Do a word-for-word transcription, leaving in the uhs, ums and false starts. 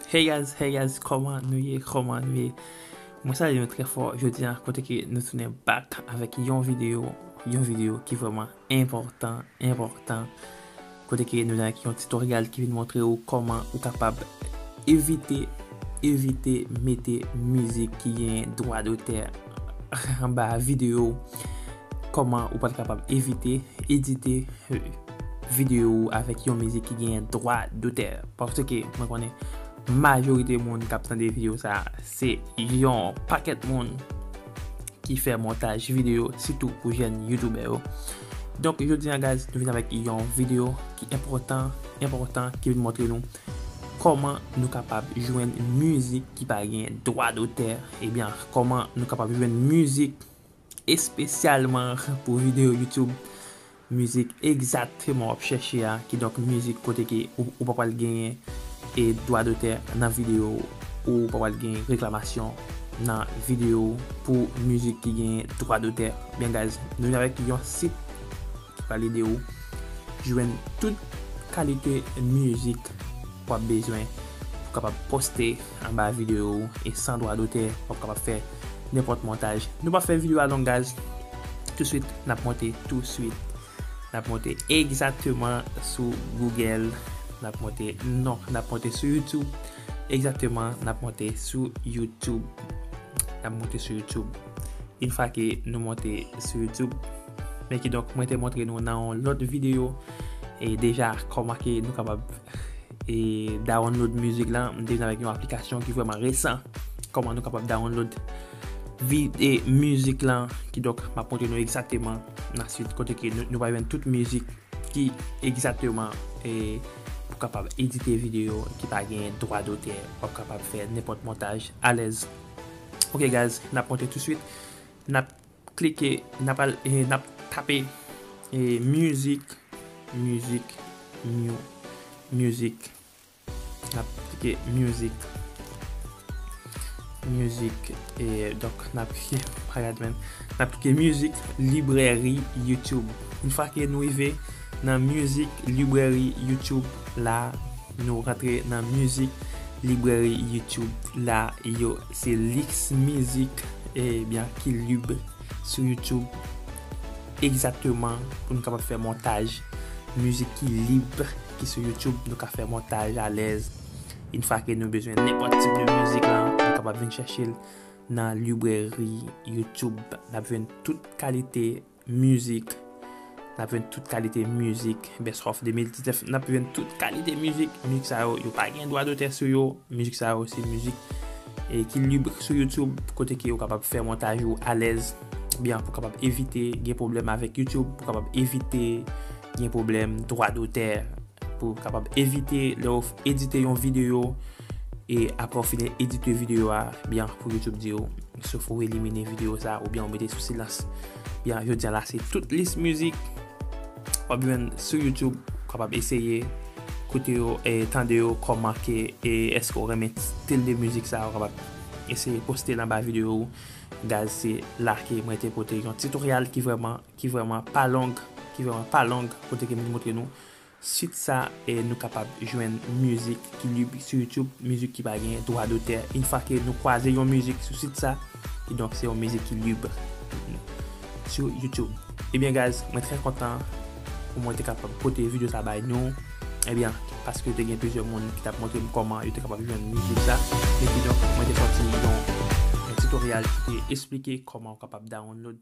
Hey guys, hey guys, kòman nou ye? Kòman nou ye? Mwen salye nou trè fò jodi a, kote ke nou tounen back avèk yon videyo, yon videyo ki vrèman enpòtan, enpòtan. Kote ke nou gen yon tutorial ki vin montre ou kòman ou kapab evite, evite mete mizik ki gen dwa dotè anba videyo. Kòman ou pral kapab evite edite, eh, videyo ou avèk yon mizik ki gen dwa dotè. Paske mwen konnen majorite moun k ap tande videyo sa, se yon pakèt moun ki fè montaj videyo, sitou pou jèn youtubè yo. Donk, jodi a, guys, nou vin avèk yon videyo ki enpòtan, enpòtan, ki vin montre nou kòman nou kapab jwenn mizik ki pa gen dwa dotè. Ebyen, kòman nou kapab jwenn mizik espesyalman pou videyo YouTube, mizik egzakteman w ap chèche a, kidonk mizik kote ke ou, ou pa pral genyen e dwa dotè nan videyo, ou pa pral gen reklamasyon nan videyo pou mizik ki gen dwa dotè. Byen, guys, nou vin avèk yon sit ki pral ede ou jwenn tout kalite mizik w ap bezwen pou kapab poste anba videyo ou, e san dwa dotè, w ap kapab fè nenpòt montaj. Nou p ap fè videyo a long, guys. Touswit, n ap monte touswit. N ap monte egzakteman sou Google. N ap monte, non, n ap monte sou YouTube. Egzakteman, n ap monte sou YouTube. N ap monte sou YouTube. Yon fwa ke nou monte sou YouTube, men kidonk, mwen te montre nou nan yon lòt videyo, e deja, kòman ke nou kapab, e, download mizik lan. M te vin avèk yon aplikasyon ki vrèman resan. Kòman nou kapab download vi-, e, mizik lan. Kidonk, m ap montre nou egzakteman nan sit kote ke nou, nou va jwenn tout mizik ki egzakteman, e, pou kapab edite videyo ki pa gen dwa dotè. W ap kapab fè nenpòt montaj alèz. Ok, guys, n ap monte touswit. N ap klike, n ap al, e, n ap tape, e, mizik, mizik, mu-, mizik. N ap klike mizik. Mizik, e, donk, n ap klike, my God, man. N ap klike mizik, librèri YouTube. Yon fwa ke nou rive nan mizik, librèri YouTube la, nou rantre nan mizik, librèri YouTube la, yo, se lis mizik, ebyen, ki lib sou YouTube egzakteman pou nou kapab fè montaj mizik ki lib ki sou YouTube. Nou ka fè montaj alèz. Yon fwa ke nou bezwen nenpòt tip de mizik lan, nou kapab vin chèche l nan librèri YouTube. N ap jwenn tout kalite mizik. N ap jwenn tout kalite mizik. Best of de mil diznèf, n ap jwenn tout kalite mizik. Mizik sa yo, yo pa gen dwa dotè sou yo. Mizik sa yo, se mizik, e, ki lib sou YouTube, kote ke ou kapab fè montaj ou alèz, byen, pou kapab evite gen pwoblèm avèk YouTube, pou kapab evite gen pwoblèm dwa dotè, pou kapab evite lè w edite yon videyo, e apre w fini edite videyo a, byen, pou YouTube di w, sof ou elimine videyo sa, oubyen w mete sou silans. Byen, jodi a la, se tout lis mizik w ap jwenn sou YouTube, w kapab eseye koute yo, e tande yo, kòman ke, e èske w renmen stil de mizik sa, w kapab eseye poste l anba videyo ou. Guys, se la ke mwen te pote yon tutorial ki vrèman, ki vrèman pa long, ki vrèman pa long, kote ke m te montre nou sit sa, e nou kapab jwenn mizik ki lib sou YouTube, mizik ki pa gen dwa dotè. Yon fwa ke nou kwaze yon mizik sou sit sa, kidonk se yon mizik ki lib sou YouTube. Ebyen, guys, mwen trè kontan pou mwen te kapab pote videyo sa bay nou. Ebyen, paske te gen plizyè moun ki t ap montre m kòman yo te kapab jwenn mizik sa. Men kidonk, mwen te sòti yon, yon tutorial ki te esplike kòman ou kapab download